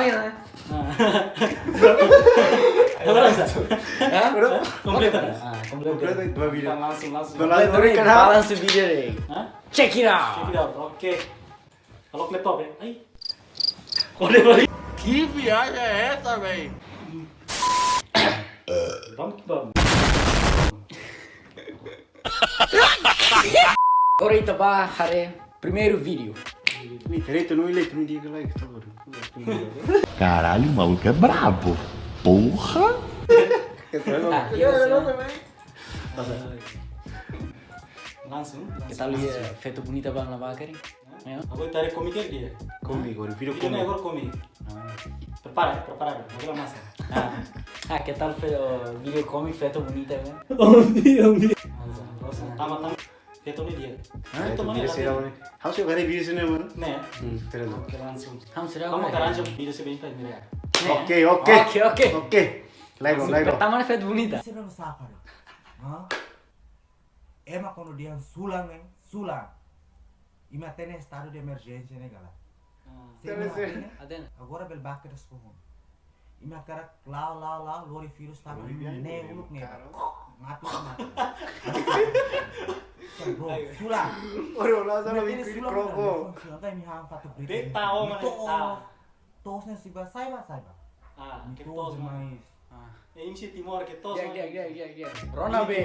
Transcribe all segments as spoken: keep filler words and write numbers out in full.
Kami, né? Ah. Agora, hã? Kompleta. Ah, kompleta. Kompleta dua vídeo. Langsung, langsung. Kompleta, balansu vídeo. Hã? Check it out. Check it out. Oke. Kalau laptop ya. Ai. Kode balik. Que viagem é essa, véi? Vamos que vamos. Agora ita ba haree primeiru vídeo. Ni direitu, no direitu, no diga like, tá bom. Caralho, o maluco é brabo. Porra! Ah, iya, iya. Langsung. Kita lihat, eh, feto bonita bang la bakari. Ya. Agora tare komik dia. Komik, agora vídeo komik. Agora komik. Ah. Prepara, prepara. Agora masa. Ah. Ah, que tal fe-, oh, vídeo komik feto bonita, né? Omi, omi. Tama, tama. Feto ne'e di'ak. Hah? Feto mana dia lagi? Sira mana? Ha'u sih kare vídeo sini mana? Ne'e. Hmm, keren. Oke, langsung. Kamu sekarang vídeo sebentar, mira. Ne'e. Oke, oke. Oke, oke. Oke. Lego, lego. Pertama ne'e feto bonita. Sira no safari. Hah? Ema kono dehan sulan, eh, sulan. Imi hatene estadu de emerjénsia ne'e ka lae? Ah. Sim, sim. Hatene? Hatene. Agora bele bá kedas foho. Imi hakarak la'o, la'o, la'o, lori virus tama ne'e uluk ne'e. Mati, mati. Bro, sulan. Imi hatene sulan, kroko. Sulan, imi han fatu berita. Beta, oh, mana? To'os ne'e sibá, saiba, saiba. Ah, ke to'os mais. Ah. Eh, imi husi Timor ke to'os. Di'ak, di'ak, di'ak, di'ak. Rona be.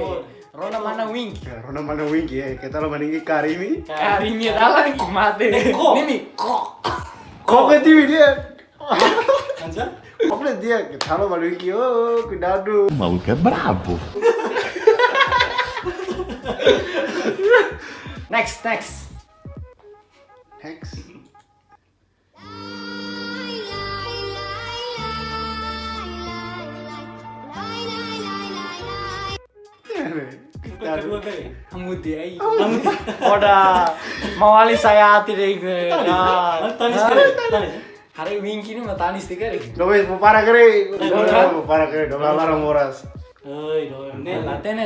Rona mana Winky? Ya, rona mana Winky, eh. Ke talo mana Winky Karimi? Karimi dalan mate. Nimi ko. Ko ke tiwi dia. Anza? Ko ke dia, ke talo mana Winky, oh, kuidadu. O maluco é brabo. Next, next. Next. Hamuti ai. Hamuti. Oda, mawali saya ati deh. Tanis, tanis, tanis. Haree Winky ne'e matanis te kare. Dobe, para kare. Dobe, para kare. Dobe, laran moras. Oi, dobe. Ne'e la hatene.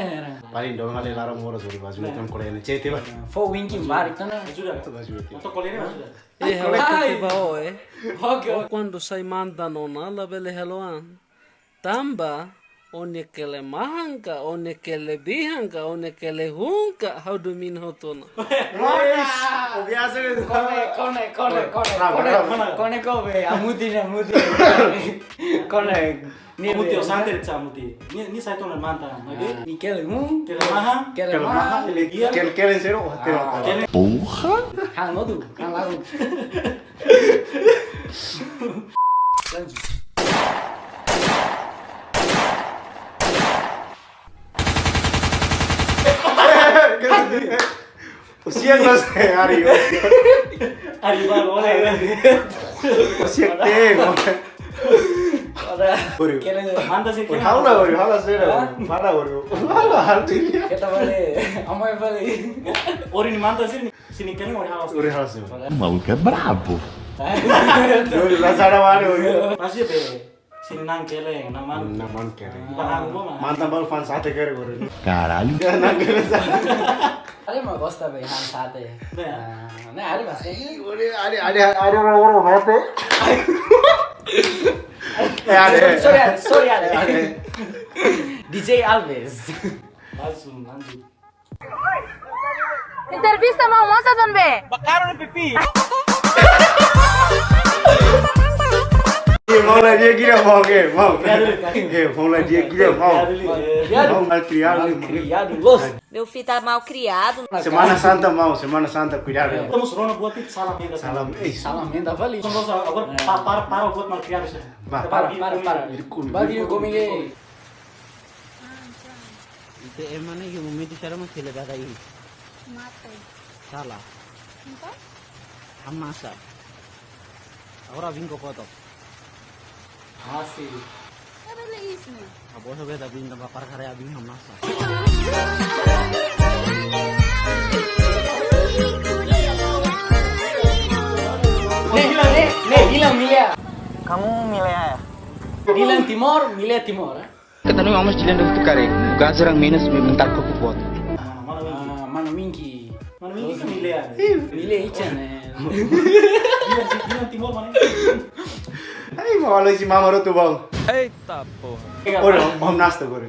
Paling dobe, laran moras, bazu tem kolene. Cete ba. Fó Winky barak ona. Ajuda. Bazu tem. Atau kolene ajuda. Eh, halo kute ba ó, eh. Oke, oke. Ó kuandu sai mantan ona, labele halo an. Tanba, ó-nia kele mahan ka, ó-nia kele bihan ka, ó-nia kele hun ka, ha'u domina hotu ona. Kone, kone, kone, kone, kone, kone, kone, kone, hamuti ne'e, hamuti ne'e. Kone. Hamuti, ó santer sa hamuti. Nia, nia sai tiha ona mantan, oke? Nia kele, hmm? Kele mahan. Kele mahan. Kele, kele sero, wah, kele. Porra! Han hotu, han lagu. Lanjut. Usia no sé, Ari. Ari baru, oleh. Usia tem. Orio. Kele manta sih, orio kele halo, manta. Orio halo sih. Hah? Mana orio? Halo, halo sih. Kita balik. Amai balik. Orio nia manta sih, sini kele orio halo sih. Orio halo sih. Maluco é brabo. Dulu, la sara mana orio? Masih be. Sini nang kele, nang manu. Nang manu kele. Barang gua mah. Manta balu fans sate kele orio. Caralho. Ya, nang kele sate. Ada mau gosta be han sate. Be, ya. Ah, nah, ada bahasa ini. Ih, orio, ada, ada, ada orang-orang mate. Eh, ada. Sorry, sorry, sorry, ada. Eh, ada. D J Alves. Langsung lanjut. Entrevista mau masa don be? Bakaro ni pipi. Eh, mau la dia kira mau ke, mau. Kira dulu, kira dulu. Eh, mau la dia kira mau. Kira dulu, eh. Mau malkriadu. Malkriadu, los. Meu filho tá mal criado. Semana Santa mau, Semana Santa kuidadu. Estamos rona buat itu salam ya. Salam, eh. Salam ya, tá vale. Agora pa-, para, para buat malkriadu sih. Ba. Para, para, para. Ba video kami ke. Ita ema ne'e iha momentu sira mak sele dada iha. Mate. Sala. Entaun? Hamnasa. Agora vin ko koto. Masi. Sabe le ismi. Abo sabe ta vin ta ba para kare abin hamnasa. Ne'e, ne'e, ne'e, Dilan, Milea. Kamu Milea ya? Dilan Timor, Milea Timor, eh? Kata nu mamas Dilan do tu kare. Gajarang menos me mentar ko kuot. Ah, mana Winky? Ah, mana Winky? Mana Winky ke Milea? Milea ican, eh. Dilan, Dilan Timor mana? Ai, mau alo si mama rotu bau. Eita porra. Ora, om nasta gore.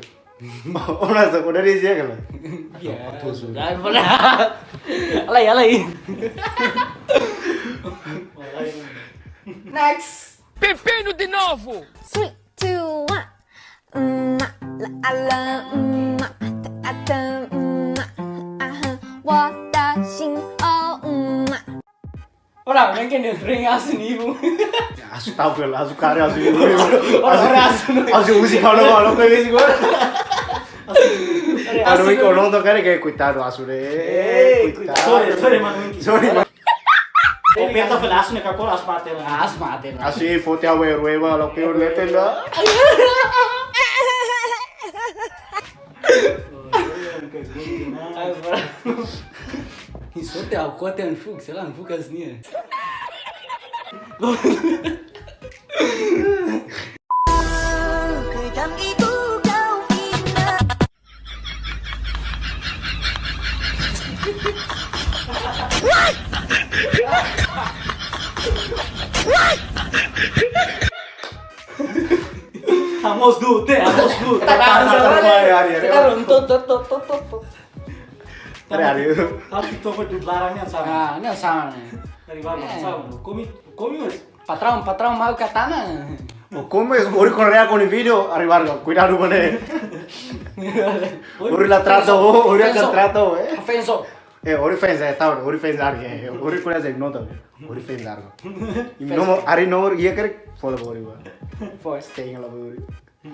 Om nasta gore dari dia kala. Ya. Alai, alai. Next. Pepino de novo. Three, two, one. 嗯嘛啦啊啦，嗯嘛，哒啊哒，嗯嘛，啊哈，我的心哦，嗯嘛。 Ora, mungkin dia bring asu nibu. Ya, asu tahu ke, asu kare, asu nibu. Ora, ora, asu nibu. Asu uzi kalau kalau ke sih gua. Asu, kalau asu nibu. Kalau nonton kare kayak kuitadu asu deh. Eh, kuitadu. Sorry, sorry, man. Sorry, man. Komenta fali asu ne'e ka kol asu mate la. Asu mate la. Asu i foto awe rueba lo pior lete la. Ai, bro. Ih, sorte au kote an fuk, sela an fuk as nia. Amos du, te, amos du. Kita dansa, kita rontok, tok, tok, tok, tok, tok. Ari, ari. Tapi TikTok di belakangnya sama. Ah, ini sama nih. Dari mana? Eh. Sama. Komi, komi mas. Patraun, patraun mau ke tanah. Oh, komi mas, ohin ko'alia kona-ba vídeo, ari warga, kuidadu maun. Ohin la trata, ohin la trata, eh. Fans, oh. Eh, ohin fans, eh, tahu, ohin fans ari, eh, ohin ko'alia nota, ohin fans ari. Fans. Nomor, ari nomor, iya kere, follow ohin ba. Force. Stay in love ohin.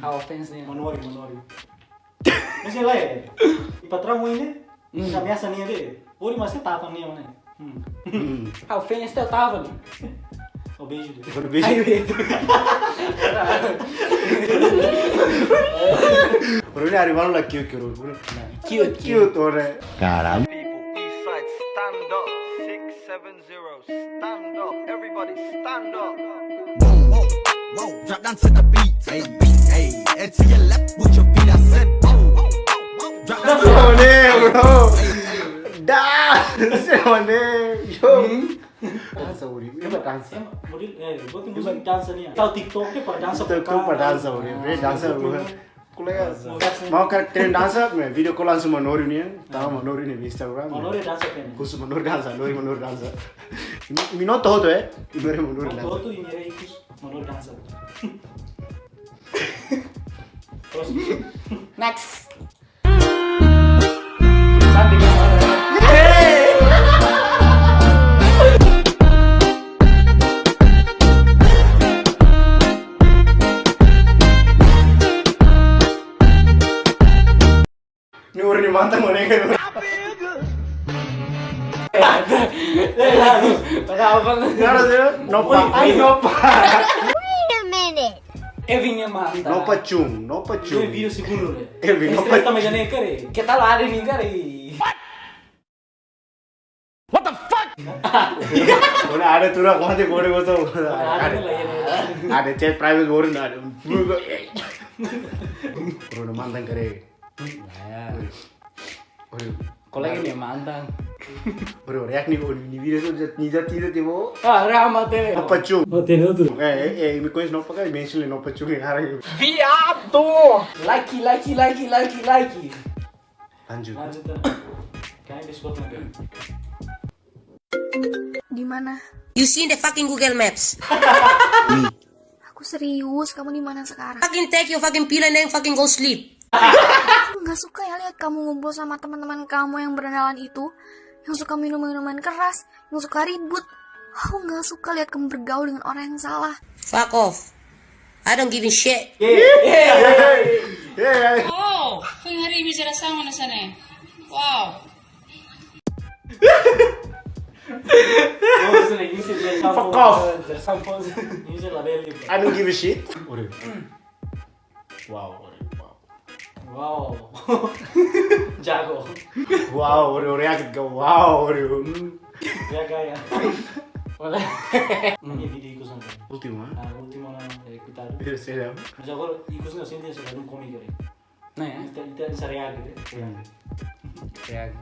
Ha'u fans nia. Manori, manori. Masih lah ya. Iha patraun ohin ne'e. Hmm. Kami asa nia de. Ohin masih tapa nia mana? Hmm. Hmm. Ha'u fans teu tapa ni. Oh, beijo de. Beijo. Ai, beijo. Bro, ini hari malam lagi cute, cute, bro. Cute, cute. Cute, ora. Caralho. People, East Side, stand up. Six seven zero, stand up. Everybody, stand up. Whoa, whoa, whoa. Drop down to the beat. Hey, beat, hey. And to your left with your feet, I said, whoa, whoa, whoa, whoa. Drop down to the beat. Hey, bro. Hey, hey. Dah, mana? Yo. Hmm? Dansa ohin. Ema dansa. Ema, model, eh, buat musik dansa nia. Tahu TikTok ke para dansa. TikTok para dansa ohin. Bre, dansa ohin. Kolega, mau karik trein dansa, me video call langsung Manori nian, tama Manori nia Instagram. Manori dansa kan? Khusus Manori dansa, Manori, Manori dansa. Mi, mi no todo, eh? Mi Manori dansa. Todo i mira ikus Manori dansa. Terus. Next. Cantik ya, Manori? Ni ohin nia manta ngone kan. Ada apa? Nada sih, nopa. Ai, nopa. Wait a minute. Evin nia mantan. No pachun, no pachun. Nia vídeo segundu ne'e. Evin, no pachun. Também já nem quer. Que tal a Aden nem quer? What the fuck? Ona ada tura kau mati kore kau tahu. Ada, ada. Ada chat private kore na ada. Bro, no mantan kare. Ya. Bro. Kolega nia mantan. Bro, react ni bro, ni vídeo tu jat ni jat ni jat bro. Ah, rama te. Apa cung? Oh, tem outro. Eh, eh, eh, me conhece não pakai, mention no pachung ni hari. Viado! Like, like, like, like, like. Lanjut. Lanjut, eh. Kayak di Scotland, kan? Di mana? You see in the fucking Google Maps. Aku serius, kamu di mana sekarang? Fucking take your fucking pillow and then fucking go sleep. Aku nggak suka ya lihat kamu ngumpul sama teman-teman kamu yang berandalan itu, yang suka minum minuman keras, yang suka ribut. Aku nggak suka lihat kamu bergaul dengan orang yang salah. Fuck off. I don't give a shit. Oh, foi hari bisa rasanya sana. Wow. Fuck off. I don't give a shit. Ore. Wow, ore, wow. Wow. Jago. Wow, ore, ore, aku gak wow, ore. Hmm. Ya, gaya. Wala. Ini vídeo ikus nonton. Última. Ah, última, eh, kutadu. Terceira. Mas agora, ikus nonton, sente essa, um cómico ali. Né? Ita, ita, ita react, né? React.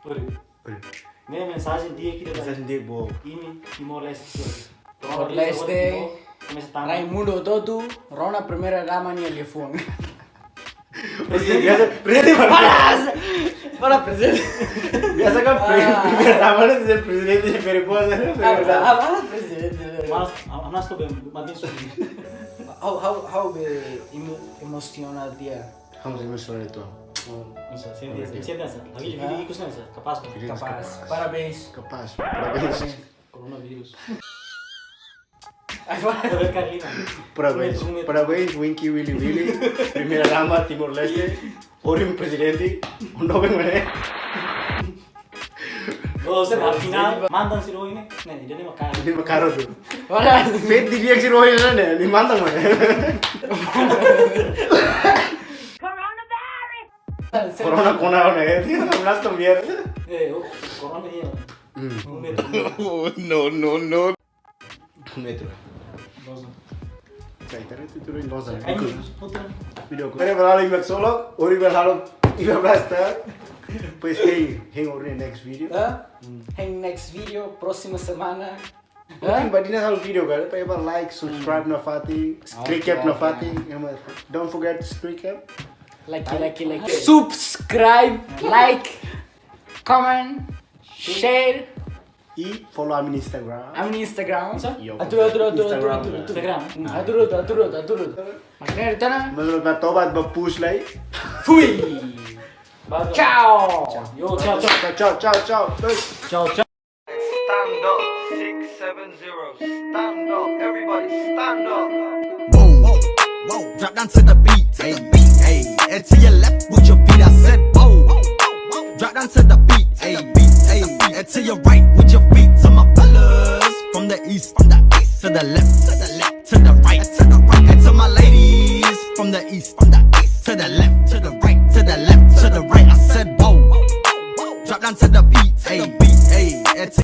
Oi. Oi. Ne'e mensajen di'ak ida. Mensajen di'ak boot. Imi Timor-Leste. Timor-Leste. Komesa tanba. Raimundo Totu, rona primeira dama nia telefone. Oke, biasa, presidente mana? Para, para presidente. Biasa kan pre-, ah, primeira dama ne'e prezidente de perigosa, né? Ah, ah, ah, presidente. Mas, ah, mas tu bem, mas tem subi. How, how, how be emo-, emocional dia? Vamos emocionar itu. Oh, bisa, sente, sente, sente, sente. Lagi video ikus nonton, kapás, kapás. Kapás. Parabéns. Kapás, parabéns. Parabéns. Coronavírus. Ai, vai. Parabéns, Carlina. Parabéns. Parabéns, Winky Willy Willy. Primeira dama Timor-Leste. Orin presidente. Não vem mais. Oh, se afinál, mantan sira ohin ne'e. Ne'e, ida-ne'e mak karu. Ida-ne'e mak karu tu. Ora. Fet di dia sira ohin ne'e, ne'e mantan mana? Coronavirus. Corona, corona, ne'e. Last year. Eh, oh, corona ne'e. Hmm. Un metro. No, no, no. Metro. Doze. Sai, tara tu, tu, doze. Ai, puta. Video call. Pera, pera, lagi mak solo, ori mak halo, iba blasta. Pois, hein, hein, ori next video. Hã? Hein next video, próxima semana. Hã? Oke, ba dina halo video, kan? Paya ba like, subscribe nafatin, oke, recap, oke, nafatin. Don't forget to recap. Like, like, like. Subscribe, like, comment, share. I follow ami-nia Instagram. Ami-nia Instagram. Yo, atu, atu, atu, atu, Instagram. Atu, atu. Instagram. Hmm, atu, atu, atu, atu, atu. Makanya di sana. Menurut na tobat ba push lai. Fui. Bagus. Ciao. Yo, ciao, ciao. Ciao, ciao, ciao, ciao. Peace. Ciao, ciao. Stand up, six seven zero. Stand up, everybody stand up. Whoa, whoa, whoa, drop down to the beat, hey, beat, hey. And to your left with your feet, I said, whoa, whoa, whoa, whoa, drop down to the beat, hey, beat, hey. And to your right with your feet, to my fellas from the east, from the east to the left, to the left, to the right, to the right. And to my ladies from the east, from the east to the left, to the right, to the left, to the right. I said, whoa, whoa, whoa, whoa, drop down to the beat, hey, beat, hey. And to